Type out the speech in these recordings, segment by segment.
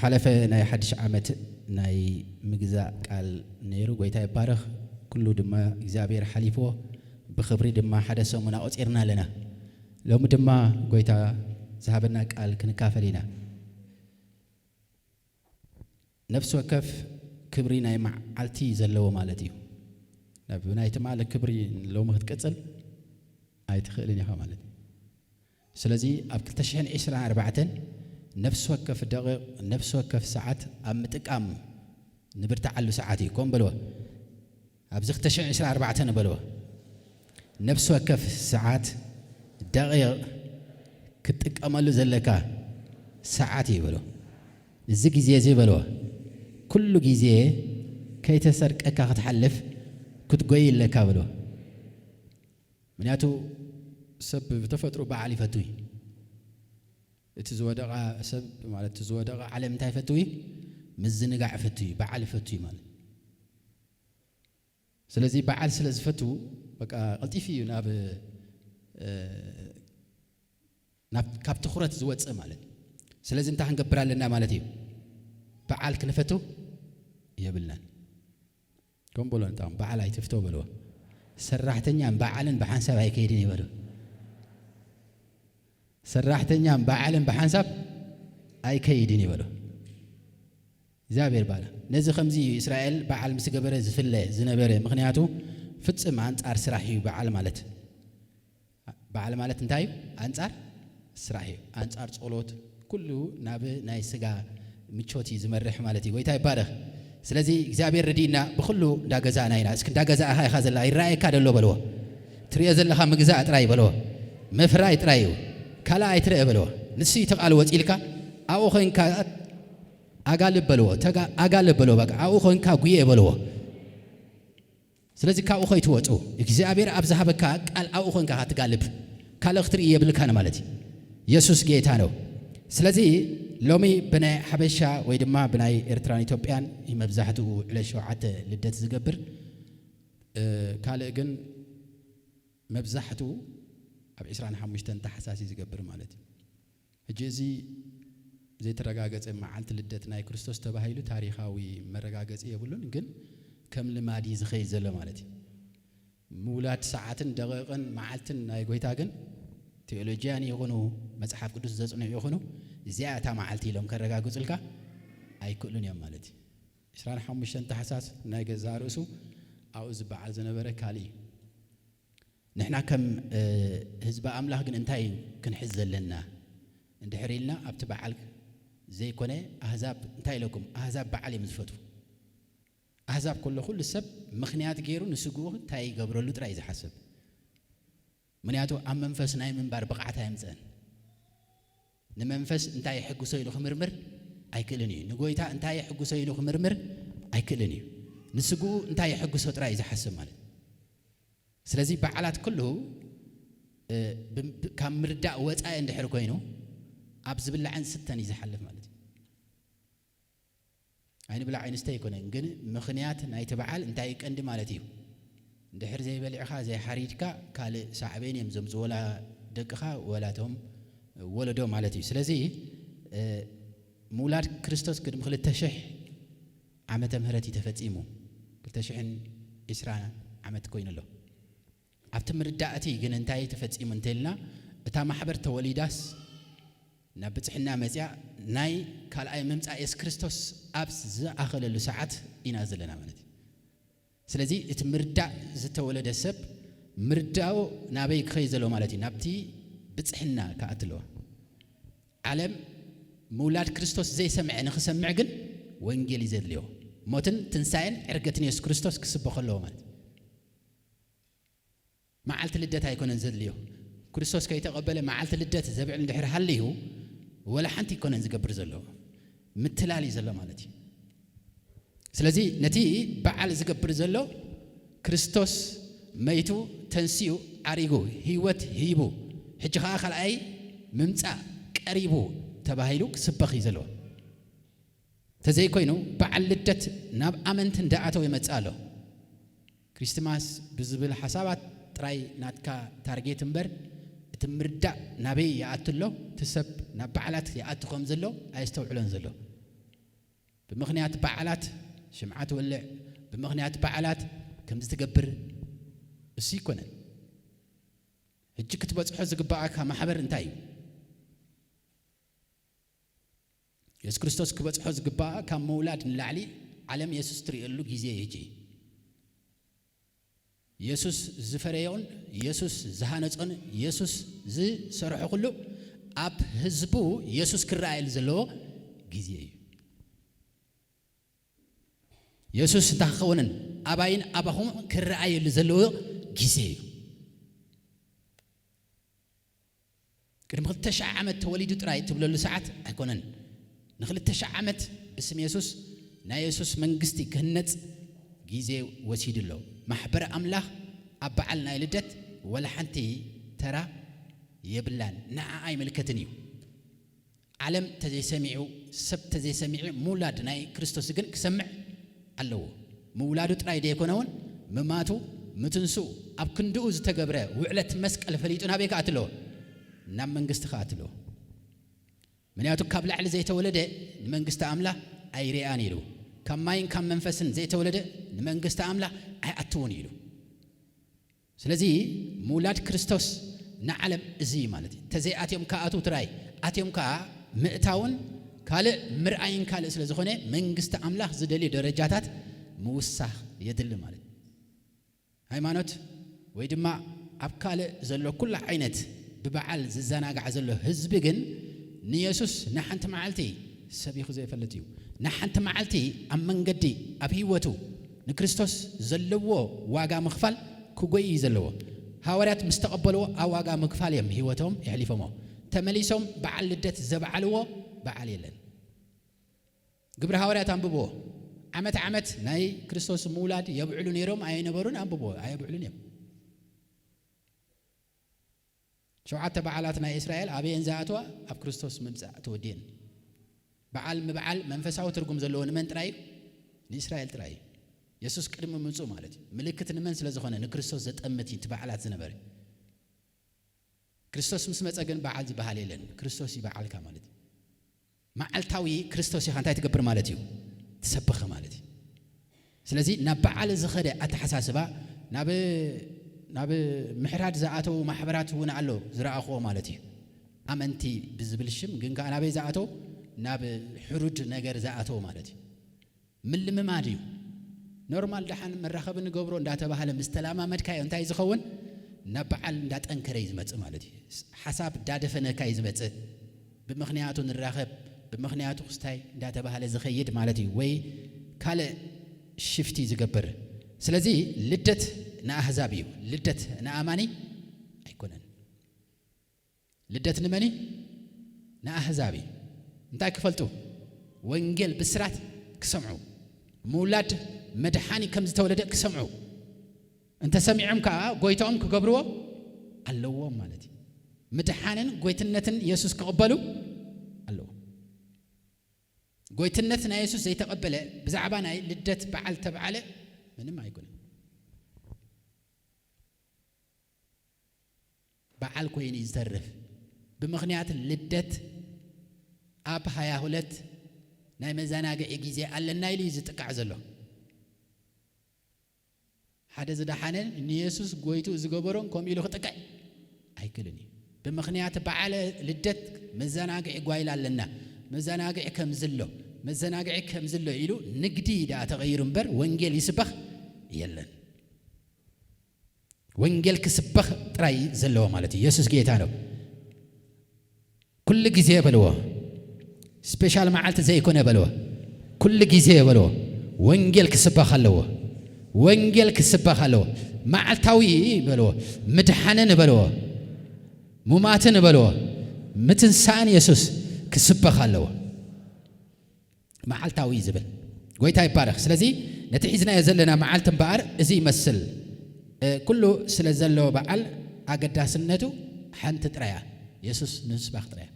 ሓለፈ ናይ ሓድሽ ዓመት ናይ ምግዛእ ቃል ነይሩ። ጎይታ ይባረኽ። ኩሉ ድማ እግዚኣብሔር ሓሊፍዎ፣ ብኽብሪ ድማ ሓደ ሰሙን ኣቑጺርና ኣለና። ሎሚ ድማ ጎይታ ዝሃበና ቃል ክንካፈል ኢና። ነፍሲ ወከፍ ክብሪ ናይ መዓልቲ ዘለዎ ማለት እዩ። ናብ ናይ ትማሊ ክብሪ ሎሚ ክትቅጽል ኣይትኽእልን ኢኻ ማለት እዩ። ስለዚ ኣብ ክልተ ሽሕን ዕስራን ኣርባዕተን ነፍሲ ወከፍ ደቂቕ፣ ነፍሲ ወከፍ ሰዓት ኣብ ምጥቃም ንብርትዓሉ ሰዓት እዩ። ከም በልዎ፣ ኣብዚ ክልተ ሽሕን ዕስራን ኣርባዕተን በልዎ፣ ነፍሲ ወከፍ ሰዓት፣ ደቂቕ ክትጥቀመሉ ዘለካ ሰዓት እዩ በልዎ። እዚ ግዜ እዚ በልዎ፣ ኩሉ ግዜ ከይተሰርቀካ ክትሓልፍ ክትጎይ ኣለካ በልዎ። ምክንያቱ ሰብ ብተፈጥሮ በዓል ይፈቱ እዩ። እቲ ዝወደቐ ሰብ ማለት እቲ ዝወደቐ ዓለም እንታይ ይፈቱ እዩ? ምዝንጋዕ ይፈቱ እዩ፣ በዓል ይፈቱ እዩ ማለት። ስለዚ በዓል ስለ ዝፈቱ በቃ ቀልጢፉ እዩ ናብ፣ እ፣ ናብ፣ ካብ ትኹረት ዝወፅእ ማለት። ስለዚ እንታይ ክንገብር ኣለና ማለት እዩ? በዓል ክንፈቱ የብልናን። ከም በሎ ንጣም በዓል ኣይትፍቶ በልዎ። ሰራሕተኛን በዓልን ብሓንሳብ ኣይከይድን ይበሉ። ሰራሕተኛን በዓልን ብሓንሳብ ኣይከይድን ይበሉ። እግዚኣብሔር ባላ ነዚ ከምዚ እዩ እስራኤል በዓል ምስ ገበረ ዝፍለ ዝነበረ። ምክንያቱ ፍጽም ኣንጻር ስራሕ እዩ በዓል ማለት። በዓል ማለት እንታይ እዩ? ኣንጻር ስራሕ እዩ። ኣንጻር ጸሎት፣ ኩሉ ናብ ናይ ስጋ ምቾት እዩ ዝመርሕ ማለት እዩ። ጎይታ ይባረኽ። ስለዚ እግዚኣብሔር ረዲእና ብኩሉ እንዳገዛእና ኢና። እስኪ እንዳገዛእኻ ኢኻ ዘላ ይረኣየካ ደሎ በልዎ። ትሪኦ ዘለኻ ምግዛእ ጥራይ በልዎ። ምፍራይ ጥራይ እዩ። ካልእ ኣይትረአ በልዎ። ንሱ እዩ ተቓል ወፂልካ ኣብኡ ኮይንካ ኣጋልብ በልዎ። ተጋ-፣ ኣጋልብ በልዎ። በቃ ኣብኡ ኮይንካ ጉየ በልዎ። ስለዚ ካብኡ ከይትወፁ እግዚኣብሔር ኣብ ዝሃበካ ቃል ኣብኡ ኮይንካ ክትጋልብ ካልእ ክትርኢ የብልካን ማለት እዩ። የሱስ ጌታ ነው። ስለዚ ሎሚ ብናይ ሓበሻ ወይ ድማ ብናይ ኤርትራን ኢትዮጵያን እዩ መብዛሕትኡ ዕለት ሸውዓተ ልደት ዝገብር። እ፣ ካልእ ግን መብዛሕትኡ ኣብ ዕስራን ሓሙሽተን ታሕሳስ እዩ ዝገብር ማለት እዩ። ሕጂ እዚ ዘይተረጋገጸ መዓልቲ ልደት ናይ ክርስቶስ ተባሂሉ ታሪኻዊ መረጋገጺ የብሉን፣ ግን ከም ልማድ እዩ ዝኸይድ ዘሎ ማለት እዩ። ምውላድ ሰዓትን ደቂቕን መዓልትን ናይ ጎይታ ግን ቴዎሎጂያን ይኹኑ መጽሓፍ ቅዱስ ዘጽንዑ ይኹኑ እዚኣ እታ መዓልቲ ኢሎም ከረጋግጹልካ ኣይክእሉን እዮም ማለት እዩ። ዕስራን ሓሙሽተን ታሕሳስ ናይ ገዛእ ርእሱ ኣብኡ ዝበዓል ዝነበረ ካልእ እዩ። ንሕና ከም፣ እ፣ ህዝቢ ኣምላኽ ግን እንታይ እዩ ክንሕዝ ዘለና? እንድሕር ኢልና ኣብቲ በዓል ዘይኮነ ኣህዛብ እንታይ ኢለኩም? ኣህዛብ በዓል እዮም ዝፈትዉ። ኣህዛብ ከሎ ኩሉ ሰብ ምኽንያት ገይሩ ንስግኡ እንታይ ይገብረሉ ጥራይ እዩ ዝሓስብ። ምኽንያቱ ኣብ መንፈስ ናይ ምንባር ብቕዓት ኣየምጽእን። ንመንፈስ እንታይ የሐጉሶ ኢሉ ክምርምር ኣይክእልን እዩ። ንጎይታ እንታይ የሐጉሶ ኢሉ ክምርምር ኣይክእልን እዩ። ንስግኡ እንታይ የሐጉሶ ጥራይ እዩ ዝሓስብ ማለት እዩ። ስለዚ በዓላት ኩሉ፣ እ፣ ብ-፣ ብ-፣ ካብ ምርዳእ ወጻኢ እንድሕር ኮይኑ ኣብ ዝብላዕን ስተን እዩ ዝሓልፍ ማለት እዩ። ኣይንብላዕ ኣይንስተ ኣይኮነን፣ ግን ምኽንያት ናይቲ በዓል እንታይ እዩ ቀንዲ ማለት እዩ። እንድሕር ዘይበሊዕኻ ዘይሓሪድካ ካልእ ሳዕቤን እዮም ዘምጽኡ፣ ወላ ደቅኻ ወላ እቶም ወለዶ ማለት እዩ። ስለዚ፣ እ፣ ምውላድ ክርስቶስ ቅድሚ ክልተ ሽሕ ዓመተ ምህረት እዩ ተፈጺሙ። ክልተ ሽሕን ዕስራ ዓመት ኮይኑ ኣሎ። ኣብቲ ምርዳእቲ ግን እንታይ ተፈጺሙ እንተልና፣ እታ ማሕበር ተወሊዳስ ናብ ብጽሕና መጽያ ናይ ካልኣይ ምምጻእ የሱስ ክርስቶስ ኣብ ዝኣኸለሉ ሰዓት ኢና ዘለና ማለት እዩ። ስለዚ እቲ ምርዳእ ዝተወለደ ሰብ ምርዳኡ ናበይ ክኸይድ ዘለዎ ማለት እዩ? ናብቲ ብጽሕና ክኣቲ ኣለዎ። ዓለም ምውላድ ክርስቶስ ዘይሰምዐ ንኽሰምዕ ግን ወንጌል እዩ ዘድልዮ። ሞትን ትንሳኤን ዕርገትን የሱስ ክርስቶስ ክስበኽ ኣለዎ ማለት እዩ። መዓልቲ ልደት ኣይኮነን ዘድልዮ። ክርስቶስ ከይተቐበለ መዓልቲ ልደት ዘብዕል እንድሕር ሃልዩ፣ ወላ ሓንቲ ኣይኮነን ዝገብር ዘሎ። ምትላል እዩ ዘሎ ማለት እዩ። ስለዚ ነቲ በዓል ዝገብር ዘሎ ክርስቶስ መይቱ፣ ተንሲኡ፣ ዓሪጉ፣ ህይወት ሂቡ፣ ሕጂ ኸዓ ካልኣይ ምምጻእ ቀሪቡ ተባሂሉ ክስበኽ እዩ ዘለዎ። ተዘይኮይኑ በዓል ልደት ናብ ኣመንቲ እንዳኣተው ይመጽእ ኣሎ። ክሪስትማስ ብዝብል ሓሳባት ጥራይ ናትካ ታርጌት እምበር፣ እቲ ምርዳእ ናበይ ይኣቱ ኣሎ፣ እቲ ሰብ ናብ በዓላት ይኣቱ ከም ዘሎ ኣየስተውዕሎን ዘሎ። ብምኽንያት በዓላት ሽምዓ ትወልዕ፣ ብምኽንያት በዓላት ከምዚ ትገብር፣ እሱ ይኮነን። ሕጂ ክትበጽሖ ዝግባኣካ ማሕበር እንታይ እዩ? የሱስ ክርስቶስ ክበጽሖ ዝግባኣ ካብ ምውላድ ንላዕሊ ዓለም የሱስ ትርእየሉ ግዜ እዩ ሕጂ። የሱስ ዝፈረዮን የሱስ ዝሃነጾን የሱስ ዝሰርሖ ኩሉ ኣብ ህዝቡ የሱስ ክረኣየሉ ዘለዎ ግዜ እዩ። የሱስ እንታይ ክኸውንን ኣባይን ኣባኹም ክረኣየሉ ዘለዎ ግዜ እዩ። ቅድሚ ክልተ ሽሕ ዓመት ተወሊዱ ጥራይ ትብለሉ ሰዓት ኣይኮነን። ንክልተ ሽሕ ዓመት ብስም የሱስ ናይ የሱስ መንግስቲ ክህነጽ ግዜ ወሲዱ ኣሎ። ማሕበር ኣምላኽ ኣብ በዓል ናይ ልደት ወላ ሓንቲ ተራ የብላን። ንዓ ኣይምልከትን እዩ። ዓለም ተዘይሰሚዑ፣ ሰብ ተዘይሰሚዑ፣ ምውላድ ናይ ክርስቶስ ግን ክሰምዕ ኣለዎ። ምውላዱ ጥራይ ደይኮነ እውን፣ ምማቱ፣ ምትንስኡ፣ ኣብ ክንድኡ ዝተገብረ ውዕለት መስቀል ፈሊጡ ናበይ ክኣትሎ? ናብ መንግስቲ ክኣትሎ። ምክንያቱ ካብ ላዕሊ ዘይተወለደ ንመንግስቲ ኣምላኽ ኣይርኣን ኢሉ። ካብ ማይን ካብ መንፈስን ዘይተወለደ ንመንግስቲ ኣምላኽ ኣይኣትውን ኢሉ። ስለዚ ምውላድ ክርስቶስ ንዓለም እዚ እዩ ማለት እዩ። ተዘይኣትዮም ከኣትው ትራይ፣ ኣትዮም ከኣ ምእታውን ካልእ ምርኣይን ካልእ ስለ ዝኾነ መንግስቲ ኣምላኽ ዝደልዩ ደረጃታት ምውሳኽ የድሊ ማለት እዩ። ሃይማኖት ወይ ድማ ኣብ ካልእ ዘሎ ኩሉ ዓይነት ብበዓል ዝዘናጋዕ ዘሎ ህዝቢ ግን ንየሱስ ንሓንቲ መዓልቲ ሰቢኹ ዘይፈልጥ እዩ። ንሓንቲ መዓልቲ ኣብ መንገዲ ኣብ ህይወቱ ንክርስቶስ ዘለዎ ዋጋ ምኽፋል ክጎይ እዩ ዘለዎ። ሃዋርያት ምስ ተቐበልዎ ኣብ ዋጋ ምኽፋል እዮም ህይወቶም የሕሊፎሞ። ተመሊሶም በዓል ልደት ዘበዓልዎ በዓል የለን። ግብሪ ሃዋርያት ኣንብብዎ። ዓመት ዓመት ናይ ክርስቶስ ምውላድ የብዕሉ ነይሮም ኣይነበሩን? ኣንብብዎ። ኣየብዕሉን እዮም። ሸውዓተ በዓላት ናይ እስራኤል ኣበየን ዝኣትዋ? ኣብ ክርስቶስ ምምጻእ ተወዲየን። በዓል ምብዓል መንፈሳዊ ትርጉም ዘለዎ ንመን ጥራይ እዩ? ንእስራኤል ጥራይ እዩ። የሱስ ቅድሚ ምምጽኡ ማለት እዩ። ምልክት ንመን ስለ ዝኾነ? ንክርስቶስ ዘጠምት እዩ እቲ በዓላት ዝነበረ። ክርስቶስ ምስ መጸ ግን በዓል ዝበሃል የለን። ክርስቶስ እዩ በዓልካ ማለት እዩ። መዓልታዊ ክርስቶስ ኢኻ እንታይ ትገብር ማለት እዩ? ትሰብኽ ማለት እዩ። ስለዚ ናብ በዓል ዝኸደ ኣተሓሳስባ ናብ፣ ናብ ምሕራድ ዝኣተዉ ማሕበራት እውን ኣሎ ዝረኣኽዎ ማለት እዩ። ኣመንቲ ብዝብል ሽም ግን ከኣ ናበይ ዝኣተዉ? ናብ ሕሩድ ነገር ዝኣተዉ ማለት እዩ። ምልምማድ እዩ። ኖርማል ደሓን መራኸቢ ንገብሮ እንዳተባህለ ምስ ተላማመድካዮ እንታይ ዝኸውን? ናብ በዓል እንዳጠንከረ እዩ ዝመጽእ ማለት እዩ። ሓሳብ እንዳደፈነካ እዩ ዝመጽእ። ብምኽንያቱ ንራኸብ፣ ብምኽንያቱ ክስታይ እንዳተባህለ ዝኸይድ ማለት እዩ። ወይ ካልእ ሽፍቲ ዝገብር። ስለዚ ልደት ንኣህዛብ እዩ። ልደት ንኣማኒ ኣይኮነን። ልደት ንመን እዩ? ንኣህዛብ እዩ። እንታይ ክፈልጡ? ወንጌል ብስራት ክሰምዑ። ምውላድ መድሓኒ ከም ዝተወለደ ክሰምዑ። እንተሰሚዖም ከኣ ጎይታኦም ክገብርዎ ኣለዎም ማለት እዩ። ምድሓንን ጎይትነትን የሱስ ክቕበሉ ኣለዎም። ጎይትነት ናይ የሱስ ዘይተቐበለ ብዛዕባ ናይ ልደት በዓል ተብዓለ ምንም ኣይኮነን። በዓል ኮይኑ እዩ ዝተርፍ። ብምኽንያት ልደት ኣብ ሃያ ሁለት ናይ መዘናግዒ ግዜ ኣለና ኢሉ እዩ ዝጥቃዕ ዘሎ። ሓደ ዝደሓነ ንየሱስ ጎይትኡ ዝገበሮን ከምኡ ኢሉ ክጥቅዕ ኣይክልን እዩ። ብምኽንያት በዓለ ልደት መዘናግዒ ጓይላ ኣለና። መዘናግዒ ከም ዝሎ፣ መዘናግዒ ከም ዝሎ ኢሉ ንግዲ ደኣ ተቐይሩ እምበር ወንጌል ይስበኽ የለን። ወንጌል ክስበኽ ጥራይ ዘለዎ ማለት እዩ። የሱስ ጌታ ነው። ኩሉ ግዜ በልዎ። ስፔሻል መዓልቲ ዘይኮነ በልዎ። ኩሉ ግዜ በልዎ። ወንጌል ክስበኽ ኣለዎ። ወንጌል ክስበኽ ኣለዎ። መዓልታዊ በልዎ። ምድሓንን በልዎ። ሙማትን በልዎ። ምትንሳእን የሱስ ክስበኽ ኣለዎ። መዓልታዊ ዝብል። ጎይታ ይባረኽ። ስለዚ ነቲ ሒዝናዮ ዘለና መዓልቲ እምበኣር እዚ ይመስል። እ፣ ኩሉ ስለ ዘሎ በዓል ኣገዳስነቱ ሓንቲ ጥራያ፣ የሱስ ንምስባኽ ጥራያ።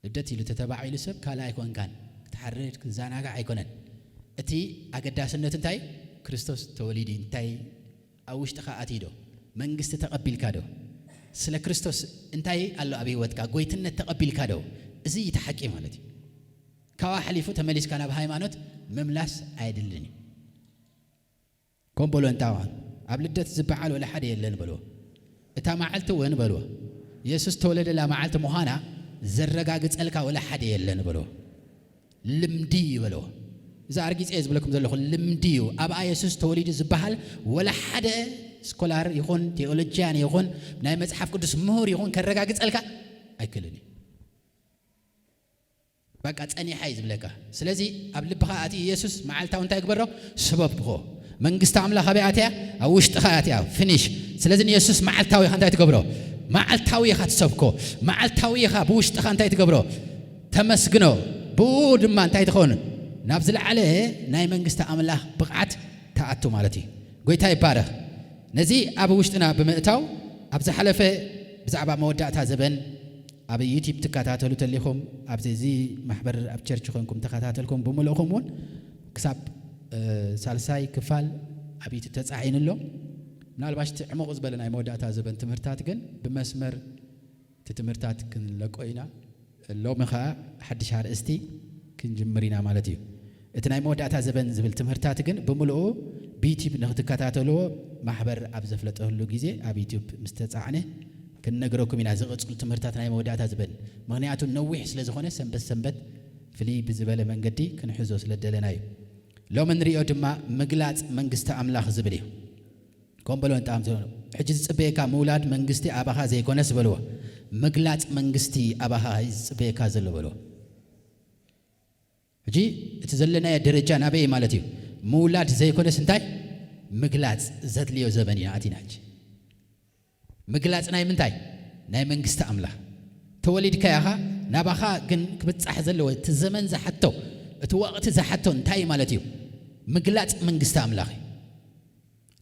ልደት ኢሉ ተተባዒሉ ሰብ ካልእ ኣይኮንካን። ክትሓርድ፣ ክትዘናጋዕ ኣይኮነን። እቲ ኣገዳስነቱ እንታይ? ክርስቶስ ተወሊዱ እዩ። እንታይ ኣብ ውሽጥኻ ኣትዩ ዶ? መንግስቲ ተቐቢልካ ዶ? ስለ ክርስቶስ እንታይ ኣሎ ኣብ ህይወትካ? ጎይትነት ተቐቢልካ ዶ? እዚ እዩ እቲ ሓቂ ማለት እዩ። ካብኣ ሓሊፉ ተመሊስካ ናብ ሃይማኖት ምምላስ ኣየድልን እዩ። ከም በሎ እንታዋን ኣብ ልደት ዝበዓል ወላ ሓደ የለን በልዎ። እታ መዓልቲ እውን በልዎ፣ የሱስ ተወለደላ መዓልቲ ምዃና ዘረጋግጸልካ ወላ ሓደ የለን በልዎ። ልምዲ እዩ በልዎ። እዚ ኣርጊጸ እየ ዝብለኩም ዘለኹ፣ ልምዲ እዩ። ኣብኣ የሱስ ተወሊዱ ዝበሃል ወላ ሓደ ስኮላር ይኹን ቴዎሎጂያን ይኹን ናይ መጽሓፍ ቅዱስ ምሁር ይኹን ከረጋግጸልካ ኣይክእልን እዩ። በቃ ጸኒሓ እዩ ዝብለካ። ስለዚ ኣብ ልብኻ ኣቲ የሱስ መዓልታዊ እንታይ ግበሮ? ስበብኮ። መንግስቲ ኣምላኽ ኣበይ ኣትያ? ኣብ ውሽጥኻ ኣትያ። ፊኒሽ። ስለዚ ንየሱስ መዓልታዊ ኢኻ እንታይ ትገብሮ? መዓልታዊ ኢኻ ትሰብኮ። መዓልታዊ ኢኻ ብውሽጥኻ እንታይ ትገብሮ? ተመስግኖ። ብኡ ድማ እንታይ ትኸውን? ናብ ዝለዓለ ናይ መንግስቲ ኣምላኽ ብቕዓት ትኣቱ ማለት እዩ። ጎይታ ይባረኽ። ነዚ ኣብ ውሽጥና ብምእታው ኣብ ዝሓለፈ ብዛዕባ መወዳእታ ዘበን ኣብ ዩቲዩብ ትከታተሉ ተሊኹም ኣብዚ እዚ ማሕበር ኣብ ቸርች ኮንኩም ተኸታተልኩም ብምልእኹም እውን ክሳብ እ፣ ሳልሳይ ክፋል ኣብ ዩቲዩብ ተጻዒኑ ኣሎ። ምናልባሽ እቲ ዕሙቕ ዝበለ ናይ መወዳእታ ዘበን ትምህርታት ግን ብመስመር እቲ ትምህርታት ክንለቆ ኢና። ሎሚ ኸኣ ሓድሽ ኣርእስቲ ክንጅምር ኢና ማለት እዩ። እቲ ናይ መወዳእታ ዘበን ዝብል ትምህርታት ግን ብምልኡ ብዩቲዩብ ንክትከታተልዎ ማሕበር ኣብ ዘፍለጠሉ ግዜ ኣብ ዩቲዩብ ምስ ተጻዕነ ክንነግረኩም ኢና ዝቕጽሉ ትምህርታት ናይ መወዳእታ ዘበን። ምኽንያቱ ነዊሕ ስለ ዝኾነ ሰንበት ሰንበት ፍልይ ብዝበለ መንገዲ ክንሕዞ ስለ ደለና እዩ። ሎሚ ንሪኦ ድማ ምግላጽ መንግስቲ ኣምላኽ ዝብል እዩ። ከም በሎ እንጣም ሕጂ ዝጽበየካ ምውላድ መንግስቲ ኣባኻ ዘይኮነስ በልዎ፣ ምግላጽ መንግስቲ ኣባኻ እዩ ዝጽበየካ ዘሎ በልዎ። ሕጂ እቲ ዘለናዮ ደረጃ ናበይ ማለት እዩ? ምውላድ ዘይኮነስ እንታይ? ምግላጽ ዘድልዮ ዘበን ኢና ኣቲና። ሕጂ ምግላጽ ናይ ምንታይ? ናይ መንግስቲ ኣምላኽ። ተወሊድካ ኢኻ፣ ናባኻ ግን ክብጻሕ ዘለዎ እቲ ዘመን ዝሓቶ፣ እቲ ወቕቲ ዝሓቶ እንታይ ማለት እዩ? ምግላጽ መንግስቲ ኣምላኽ እዩ።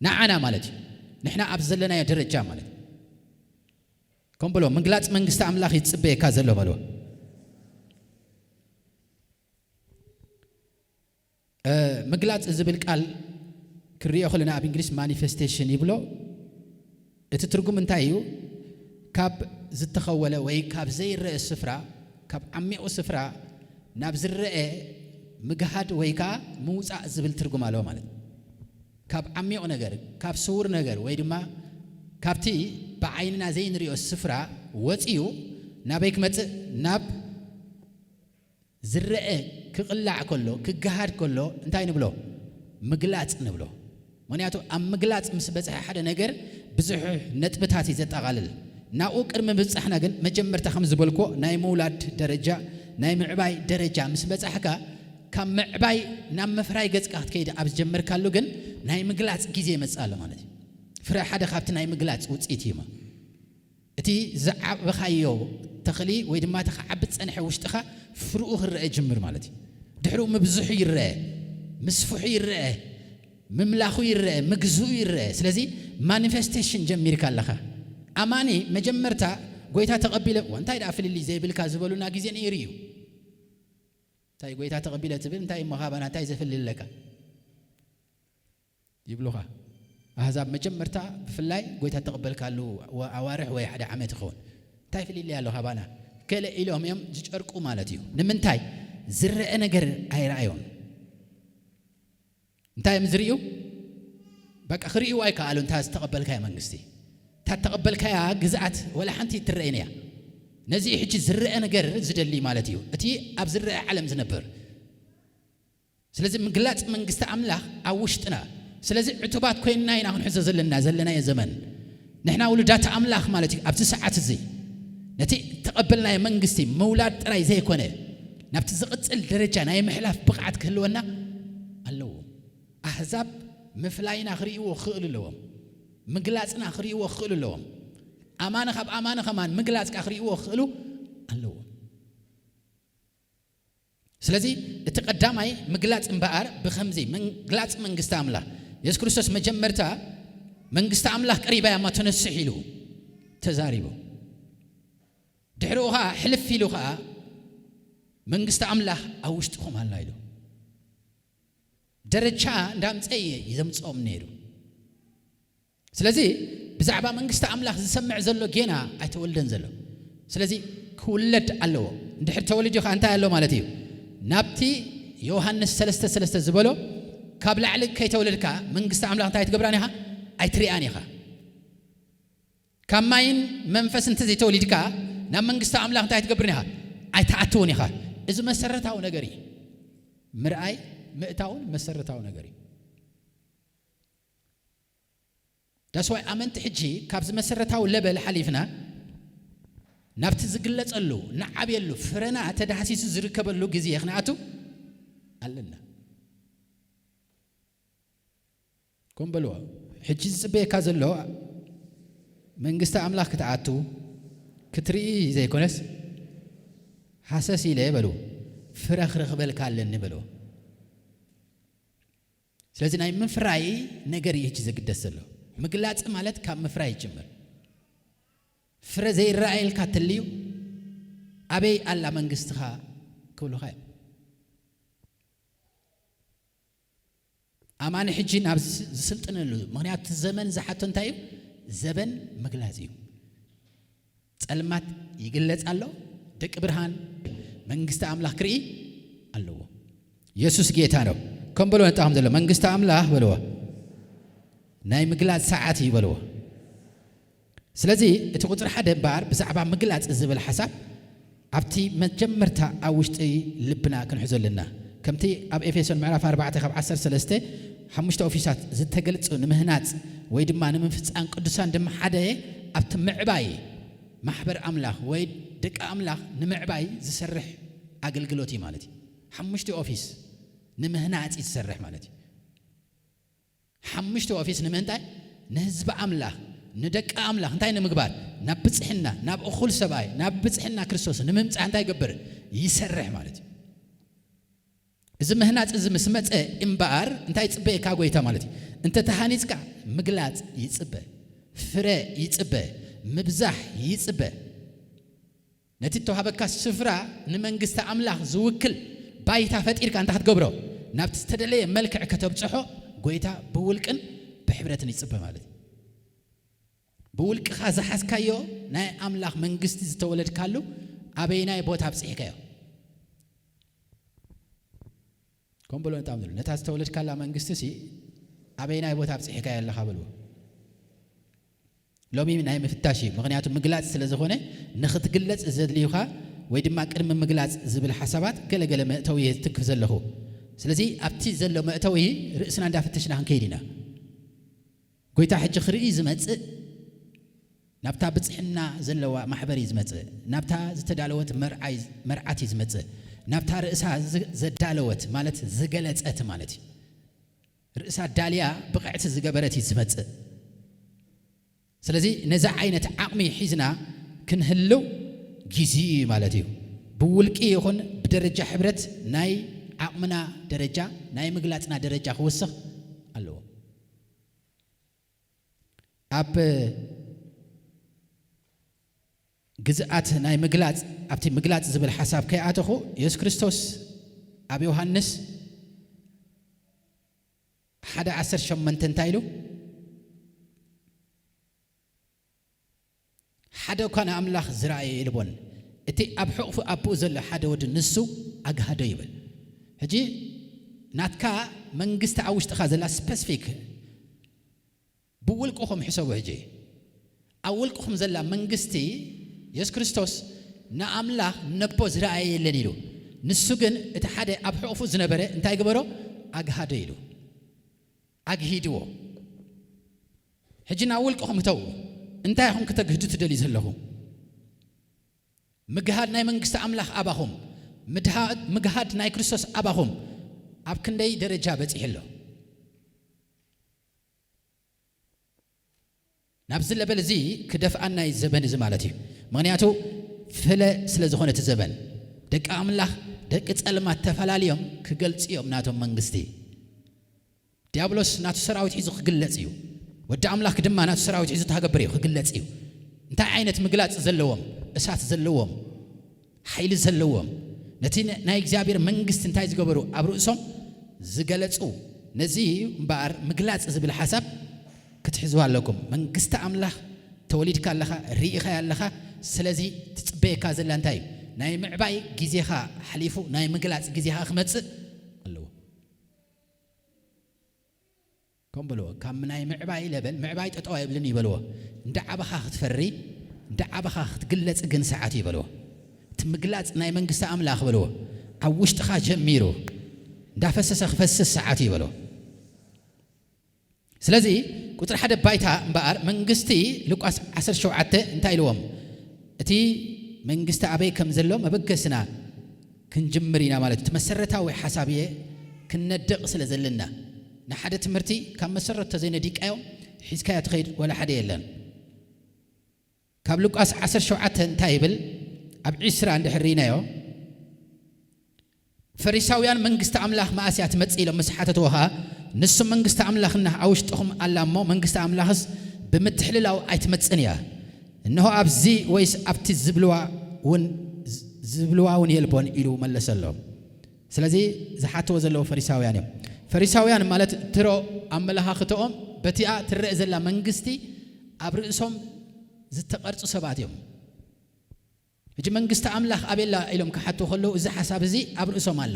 ንዓና ማለት እዩ። ንሕና ኣብ ዘለናዮ ደረጃ ማለት እዩ። ከም ብሎ ምግላጽ መንግስቲ ኣምላኽ ይጽበየካ ዘሎ በልዎ። እ፣ ምግላጽ ዝብል ቃል ክርዮ ከለና ኣብ እንግሊዝ ማኒፌስቴሽን ይብሎ። እቲ ትርጉም እንታይ እዩ? ካብ ዝተኸወለ ወይ ካብ ዘይረአ ስፍራ፣ ካብ ዓሚቑ ስፍራ ናብ ዝረአ ምግሃድ ወይ ከኣ ምውጻእ ዝብል ትርጉም ኣለዎ ማለት እዩ። ካብ ዓሚቕ ነገር፣ ካብ ስዉር ነገር ወይ ድማ ካብቲ ብዓይንና ዘይንሪኦ ስፍራ ወጺኡ ናበይ ክመጽእ? ናብ ዝረአ ክቕላዕ ከሎ፣ ክገሃድ ከሎ እንታይ ንብሎ? ምግላጽ ንብሎ። ምኽንያቱ ኣብ ምግላጽ ምስ በጽሐ ሓደ ነገር ብዙሕ ነጥብታት እዩ ዘጠቓልል። ናብኡ ቅድሚ ምብጻሕና ግን መጀመርታ ከም ዝበልኩዎ ናይ ምውላድ ደረጃ፣ ናይ ምዕባይ ደረጃ ምስ በጻሕካ ካብ ምዕባይ ናብ ምፍራይ ገጽካ ክትከይድ ኣብ ዝጀመርካሉ ግን ናይ ምግላጽ ግዜ ይመጽእ ኣሎ ማለት እዩ። ፍረ ሓደ ካብቲ ናይ ምግላጽ ውጽኢት እዩ። እቲ ዝዓበኻዮ ተኽሊ ወይ ድማ እቲ ክዓቢ ዝጸንሐ ውሽጥኻ ፍርኡ ክረአ ይጅምር ማለት እዩ። ድሕሪኡ ምብዝሑ ይረአ፣ ምስፍሑ ይረአ፣ ምምላኹ ይረአ፣ ምግዝኡ ይረአ። ስለዚ ማኒፌስቴሽን ጀሚርካ ኣለኻ። ኣማኒ መጀመርታ ጎይታ ተቐቢለ፣ "ዋ፣ እንታይ ደኣ ፍልልይ ዘይብልካ?" ዝበሉና ግዜ ነይሩ እዩ። እንታይ ጎይታ ተቐቢለ ትብል? እንታይ እሞ ካባና እንታይ ዘፍልለካ? ይብሉኻ። ኣህዛብ መጀመርታ ብፍላይ ጎይታ ተቐበልካሉ ወ-፣ ኣዋርሕ ወይ ሓደ ዓመት ይኸውን። እንታይ ፍልልይ ኣሎ ካባና? ገለ ኢሎም እዮም ዝጨርቁ ማለት እዩ። ንምንታይ? ዝረአ ነገር ኣይረኣዮን። እንታይ እዮም ዝርእዩ? በቃ ክርእይዋ ኣይከኣሉ። እንታ ዝተቐበልካያ መንግስቲ፣ እታ ዝተቐበልካያ ግዝኣት ወላ ሓንቲ ትረኣይን እያ። ነዚ እዩ ሕጂ ዝረአ ነገር ዝደሊ ማለት እዩ። እቲ ኣብ ዝረአ ዓለም ዝነብር። ስለዚ ምግላጽ መንግስቲ ኣምላኽ ኣብ ውሽጥና። ስለዚ ዕቱባት ኮይንና ኢና ክንሕዞ ዘለና፣ ዘለናዮ ዘመን። ንሕና ውሉዳት ኣምላኽ ማለት እዩ። ኣብዚ ሰዓት እዚ ነቲ ተቐበልናዮ መንግስቲ ምውላድ ጥራይ ዘይኮነ፣ ናብቲ ዝቕጽል ደረጃ ናይ ምሕላፍ ብቕዓት ክህልወና ኣለዎ። ኣህዛብ ምፍላይና ክርእይዎ ክኽእሉ ኣለዎም። ምግላጽና ክርእይዎ ክኽእሉ ኣለዎም። ኣማኒ ካብ ኣማኒ ከማን ምግላጽካ ክርእይዎ ክኽእሉ ኣለዎም። ስለዚ እቲ ቀዳማይ ምግላጽ እምበኣር ብኸምዚ፣ ምግላጽ መንግስቲ ኣምላኽ። የሱስ ክርስቶስ መጀመርታ "መንግስቲ ኣምላኽ ቀሪባ እያ እማ ተነስሑ" ኢሉ ተዛሪቡ። ድሕሪኡ ኸኣ ሕልፍ ኢሉ ኸኣ "መንግስቲ ኣምላኽ ኣብ ውሽጥኹም ኣላ" ኢሉ። ደረጃ እንዳምጸ እየ ዘምጽኦም ነይሩ። ስለዚ ብዛዕባ መንግስቲ ኣምላኽ ዝሰምዕ ዘሎ ጌና ኣይተወልደን ዘሎ። ስለዚ ክውለድ ኣለዎ። እንድሕር ተወሊዱ ኸኣ እንታይ ኣሎ ማለት እዩ? ናብቲ ዮሃንስ ሰለስተ ሰለስተ ዝበሎ፣ ካብ ላዕሊ ከይተወለድካ መንግስቲ ኣምላኽ እንታይ ትገብራን ኢኻ? ኣይትሪኣን ኢኻ። ካብ ማይን መንፈስ እንተ ዘይተወሊድካ ናብ መንግስቲ ኣምላኽ እንታይ ትገብርን ኢኻ? ኣይትኣትውን ኢኻ። እዚ መሰረታዊ ነገር እዩ። ምርኣይ ምእታውን መሰረታዊ ነገር እዩ። ዳስዋይ ኣመንቲ ሕጂ ካብዚ መሰረታዊ ለበል ሓሊፍና ናብቲ ዝግለጸሉ፣ ንዓብየሉ፣ ፍረና ተዳህሲሱ ዝርከበሉ ግዜ ክንኣቱ ኣለና። ከም በልዎ፣ ሕጂ ዝጽበየካ ዘሎ መንግስቲ ኣምላኽ ክትኣቱ ክትርኢ ዘይኮነስ፣ ሃሰስ ኢለ በሉ፣ ፍረ ክረኽበልካ ኣለኒ በልዎ። ስለዚ ናይ ምፍራይ ነገር እዩ ሕጂ ዘግደስ ዘሎ። ምግላጽ ማለት ካብ ምፍራይ ይጅምር። ፍረ ዘይረኣየልካ ተልዩ፣ ኣበይ ኣላ መንግስትኻ ክብሉኻ እዮም። ኣማኒ ሕጂ ናብ ዝስ-፣ ዝስልጥነሉ፣ ምኽንያቱ እቲ ዘመን ዝሓቶ እንታይ እዩ? ዘበን ምግላጽ እዩ። ጸልማት ይግለጽ ኣሎ፣ ደቂ ብርሃን መንግስቲ ኣምላኽ ክርኢ ኣለዎ። የሱስ ጌታ ነው። ከም በልዎ ነጣኹም ዘሎ መንግስቲ ኣምላኽ በልዎ፣ ናይ ምግላጽ ሰዓት እዩ በልዎ። ስለዚ እቲ ቁጽሪ ሓደ እምበኣር ብዛዕባ ምግላጽ ዝብል ሓሳብ ኣብቲ መጀመርታ ኣብ ውሽጢ ልብና ክንሕዞ ኣለና። ከምቲ ኣብ ኤፌሶን ምዕራፍ ኣርባዕተ ካብ ዓሰርተ ሰለስተ ሓሙሽተ ኦፊሳት ዝተገልጹ ንምህናጽ ወይ ድማ ንምፍጻም ቅዱሳን ድማ ሓደ ኣብቲ ምዕባይ ማሕበር ኣምላኽ ወይ ደቂ ኣምላኽ ንምዕባይ ዝሰርሕ ኣገልግሎት እዩ ማለት እዩ። ሓሙሽተ ኦፊስ ንምህናጽ እዩ ዝሰርሕ ማለት እዩ። ሓሙሽተ ኦፊስ ንምንታይ? ንህዝቢ ኣምላኽ፣ ንደቂ ኣምላኽ እንታይ ንምግባር? ናብ ብጽሕና፣ ናብ እኹል ሰብኣይ፣ ናብ ብጽሕና ክርስቶስ ንምምጻእ እንታይ ይገብር? ይሰርሕ ማለት እዩ። እዚ ምህናጽ እዚ ምስ መጸ እምበኣር እንታይ ይጽበየካ ጎይታ ማለት እዩ? እንተ ተሃኒጽካ ምግላጽ ይጽበ፣ ፍረ ይጽበ፣ ምብዛሕ ይጽበ። ነቲ እተዋህበካ ስፍራ ንመንግስቲ ኣምላኽ ዝውክል ባይታ ፈጢርካ እንታይ ክትገብሮ? ናብቲ ዝተደለየ መልክዕ ከተብጽሖ ጎይታ ብውልቅን ብሕብረትን ይጽበ ማለት እዩ። ብውልቅኻ ዝሓዝካዮ ናይ ኣምላኽ መንግስቲ ዝተወለድካሉ ኣበይናይ ቦታ ኣብጽሕካዮ? ከም በሎ ነጣም ዝብሉ፣ ነታ ዝተወለድካላ መንግስቲ ሲ ኣበይናይ ቦታ ኣብጽሕካዮ ኣለኻ በልዎ። ሎሚ ናይ ምፍታሽ እዩ። ምኽንያቱ ምግላጽ ስለ ዝኾነ፣ ንኽትግለጽ ዘድልዩኻ ወይ ድማ ቅድሚ ምግላጽ ዝብል ሓሳባት ገለገለ መእተዊ እየ ዝትንክፍ ዘለኹ። ስለዚ ኣብቲ ዘሎ መእተዊ ርእስና እንዳፈተሽና ክንከይድ ኢና። ጎይታ ሕጂ ክርኢ ዝመጽእ ናብታ ብጽሕና ዘለዋ ማሕበር እዩ ዝመጽእ። ናብታ ዝተዳለወት መርዓይ፣ መርዓት እዩ ዝመጽእ። ናብታ ርእሳ ዝ-፣ ዘዳለወት ማለት ዝገለጸት ማለት እዩ። ርእሳ ዳልያ ብቕዕቲ ዝገበረት እዩ ዝመጽእ። ስለዚ ነዚ ዓይነት ዓቕሚ ሒዝና ክንህልው ግዜ እዩ ማለት እዩ። ብውልቂ ይኹን ብደረጃ ሕብረት ናይ ዓቕምና ደረጃ፣ ናይ ምግላጽና ደረጃ ክውስኽ ኣለዎ። ኣብ ግዝኣት ናይ ምግላጽ፣ ኣብቲ ምግላጽ ዝብል ሓሳብ ከይኣተኹ፣ የሱስ ክርስቶስ ኣብ ዮሃንስ ሓደ ዓሰርተ ሸሞንተ እንታይ ኢሉ? ሓደ እኳ ንኣምላኽ ዝረኣየ የልቦን። እቲ ኣብ ሕቑፉ ኣቦኡ ዘሎ ሓደ ወዲ ንሱ ኣግሃዶ ይብል። ሕጂ ናትካ መንግስቲ ኣብ ውሽጥኻ ዘላ ስፐሲፊክ ብውልቅኹም ሕሰቡ። ሕጂ ኣብ ውልቅኹም ዘላ መንግስቲ የሱስ ክርስቶስ ንኣምላኽ ነቦ ዝረኣየ የለን ኢሉ። ንሱ ግን እቲ ሓደ ኣብ ሕቑፉ ዝነበረ እንታይ ግበሮ? ኣግሃዶ ኢሉ። ኣግሂድዎ። ሕጂ ናብ ውልቅኹም እተው። እንታይ ኢኹም ክተግህዱ ትደልዩ ዘለኹም? ምግሃድ ናይ መንግስቲ ኣምላኽ ኣባኹም፣ ምድሃ-፣ ምግሃድ ናይ ክርስቶስ ኣባኹም ኣብ ክንደይ ደረጃ በጺሑ ኣሎ? ናብዚ ለበል እዚ ክደፍኣና እዩ ዘበን እዚ ማለት እዩ። ምኽንያቱ ፍለ ስለ ዝኾነ እቲ ዘበን፣ ደቂ ኣምላኽ ደቂ ጸልማት ተፈላልዮም ክገልጹ እዮም ናቶም መንግስቲ። ዲያብሎስ ናቱ ሰራዊት ሒዙ ክግለጽ እዩ። ወዲ ኣምላኽ ድማ ናቱ ሰራዊት ሒዙ ተሃገብር እዩ ክግለጽ እዩ። እንታይ ዓይነት ምግላጽ ዘለዎም? እሳት ዘለዎም፣ ሓይሊ ዘለዎም፣ ነቲ ን-፣ ናይ እግዚኣብሔር መንግስቲ እንታይ ዝገበሩ? ኣብ ርእሶም ዝገለጹ። ነዚ እምበኣር ምግላጽ ዝብል ሓሳብ ክትሕዝዋ ኣለኩም። መንግስቲ ኣምላኽ ተወሊድካ ኣለኻ፣ ርኢኻያ ኣለኻ። ስለዚ ትጽበየካ ዘላ እንታይ እዩ? ናይ ምዕባይ ግዜኻ ሓሊፉ ናይ ምግላጽ ግዜኻ ክመጽእ ኣለዎ። ከም በልዎ፣ ካብ ናይ ምዕባይ ለበል፣ ምዕባይ ጠጠው ኣይብልን ይበልዎ። እንዳ ዓበኻ ክትፈሪ፣ እንዳ ዓበኻ ክትግለጽ ግን ሰዓት ይበልዎ። እቲ ምግላጽ ናይ መንግስቲ ኣምላኽ በልዎ፣ ኣብ ውሽጥኻ ጀሚሩ እንዳፈሰሰ ክፈስስ ሰዓት ይበልዎ። ስለዚ ቁጽሪ ሓደ ባይታ እምበኣር መንግስቲ ሉቃስ ዓሰርተ ሸውዓተ እንታይ ኢልዎም? እቲ መንግስቲ ኣበይ ከም ዘሎ መበገስና ክንጅምር ኢና ማለት እዩ። እቲ መሰረታዊ ሓሳብ እየ ክነድቕ ስለ ዘለና። ንሓደ ትምህርቲ ካብ መሰረቱ ተዘይነዲቃዮ ሒዝካዮ ትኸይድ ወላ ሓደ የለን። ካብ ሉቃስ ዓሰርተ ሸውዓተ እንታይ ይብል? ኣብ ዕስራ እንድሕር ርኢናዮ፣ ፈሪሳውያን መንግስቲ ኣምላኽ መኣስ እያ ትመጽእ ኢሎም ምስ ሓተትዎ ኸኣ፣ ንሱም መንግስቲ ኣምላኽና ኣብ ውሽጥኹም ኣላ እሞ መንግስቲ ኣምላኽስ ብምትሕልላው ኣይትመጽእን እያ። እንሆ ኣብዚ ወይስ ኣብቲ ዝብልዋ እውን ዝብልዋ እውን የልቦን ኢሉ መለሰሎም። ስለዚ ዝሓትዎ ዘለዉ ፈሪሳውያን እዮም። ፈሪሳውያን ማለት ድሮ ኣመለኻኽትኦም በቲኣ ትረአ ዘላ መንግስቲ ኣብ ርእሶም ዝተቐርጹ ሰባት እዮም። ሕጂ መንግስቲ ኣምላኽ ኣበይ ኣላ ኢሎም ክሓቱ ከለዉ እዚ ሓሳብ እዚ ኣብ ርእሶም ኣሎ።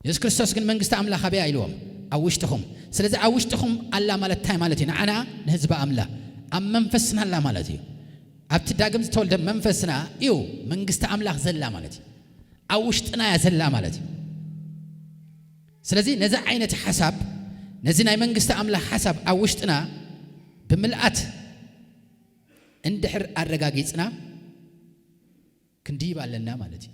የሱስ ክርስቶስ ግን መንግስቲ ኣምላኽ ኣበይ ኢልዎም? ኣብ ውሽጥኹም። ስለዚ ኣብ ውሽጥኹም ኣላ ማለት እንታይ ማለት እዩ? ንዓና ንህዝቢ ኣምላ ኣብ መንፈስና ኣላ ማለት እዩ። ኣብቲ ዳግም ዝተወልደ መንፈስና እዩ መንግስቲ ኣምላኽ ዘላ ማለት እዩ። ኣብ ውሽጥና እያ ዘላ ማለት እዩ። ስለዚ ነዚ ዓይነት ሓሳብ፣ ነዚ ናይ መንግስቲ ኣምላኽ ሓሳብ ኣብ ውሽጥና ብምልኣት እንድሕር ኣረጋጊጽና ክንድይብ ኣለና ማለት እዩ።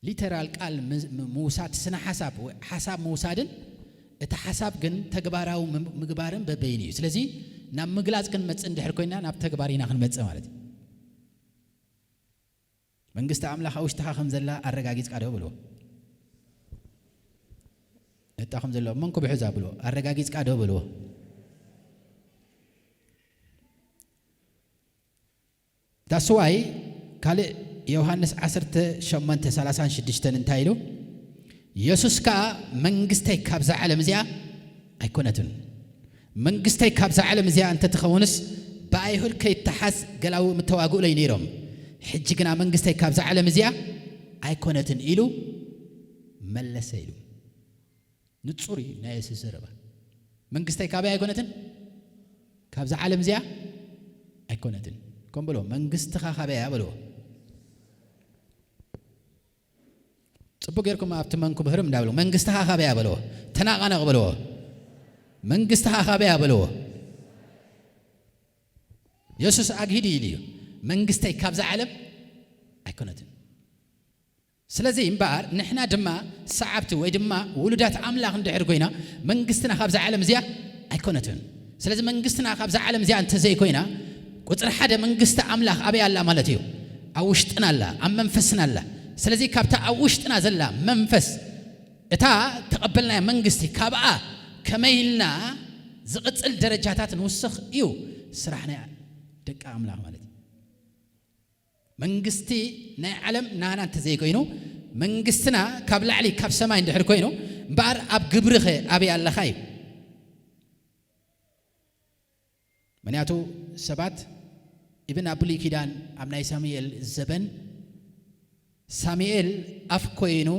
ሊተራል ቃል ም-፣ ም-፣ ምውሳድ ስነ ሓሳብ ወ-፣ ሓሳብ ምውሳድን እቲ ሓሳብ ግን ተግባራዊ ም-፣ ምግባርን በበይኑ እዩ። ስለዚ ናብ ምግላጽ ክንመጽእ እንድሕር ኮይና ናብ ተግባር ኢና ክንመጽእ ማለት እዩ። መንግስቲ ኣምላኽ ኣብ ውሽጥኻ ከም ዘላ ኣረጋጊጽካ ዶ ብልዎ? ነታ ከም ዘሎ እሞ እንኩ ብሕዛ ብልዎ። ኣረጋጊጽካ ዶ ብልዎ? ዳስዋይ ካልእ ዮሃንስ ዓሰርተ ሸሞንተ ሰላሳን ሽዱሽተን እንታይ ኢሉ? የሱስ ከኣ መንግስተይ ካብዛ ዓለም እዚኣ ኣይኮነትን። መንግስተይ ካብዛ ዓለም እዚኣ እንተትኸውንስ ብኣይሁድ ከይተሓዝ ገላዉ ምተዋግኡለይ ነይሮም። ሕጂ ግና መንግስተይ ካብዛ ዓለም እዚኣ ኣይኮነትን ኢሉ መለሰ ኢሉ። ንጹር እዩ ናይ የሱስ ዘረባ። መንግስተይ ካበይ ኣይኮነትን? ካብዛ ዓለም እዚኣ ኣይኮነትን። ከም በሎ፣ መንግስትኻ ካበይ እያ በልዎ። ጽቡቅ ጌርኩም ኣብቲ መንኩብ ህርም እንዳበልዎ፣ መንግስትኻ ካበይ እያ በልዎ። ተናቓነቕ በልዎ። መንግስትኻ ካበይ እያ በልዎ። የሱስ ኣግሂድ ኢሉ እዩ። መንግስተይ ካብዛ ዓለም ኣይኮነትን። ስለዚ እምበኣር ንሕና ድማ ሰዓብቲ ወይ ድማ ውሉዳት ኣምላኽ እንድሕር ኮይና መንግስትና ካብዛ ዓለም እዚኣ ኣይኮነትን። ስለዚ መንግስትና ካብዛ ዓለም እዚኣ እንተዘይኮይና ቁጽሪ ሓደ መንግስቲ ኣምላኽ ኣበይ ኣላ ማለት እዩ? ኣብ ውሽጥና ኣላ፣ ኣብ መንፈስና ኣላ። ስለዚ ካብታ ኣብ ውሽጥና ዘላ መንፈስ እታ ተቐበልናያ መንግስቲ ካብኣ ከመይ ኢልና ዝቕጽል ደረጃታት ንውስኽ እዩ ስራሕ ናይ ደቂ ኣምላኽ ማለት እዩ። መንግስቲ ናይ ዓለም ናና እንተዘይኮይኑ መንግስትና ካብ ላዕሊ ካብ ሰማይ እንድሕር ኮይኑ እምበኣር ኣብ ግብርኸ ኣበይ ኣለኻ እዩ። ምክንያቱ ሰባት ኢብን ኣብ ብሉይ ኪዳን ኣብ ናይ ሳሙኤል ዘበን ሳሙኤል ኣፍ ኮይኑ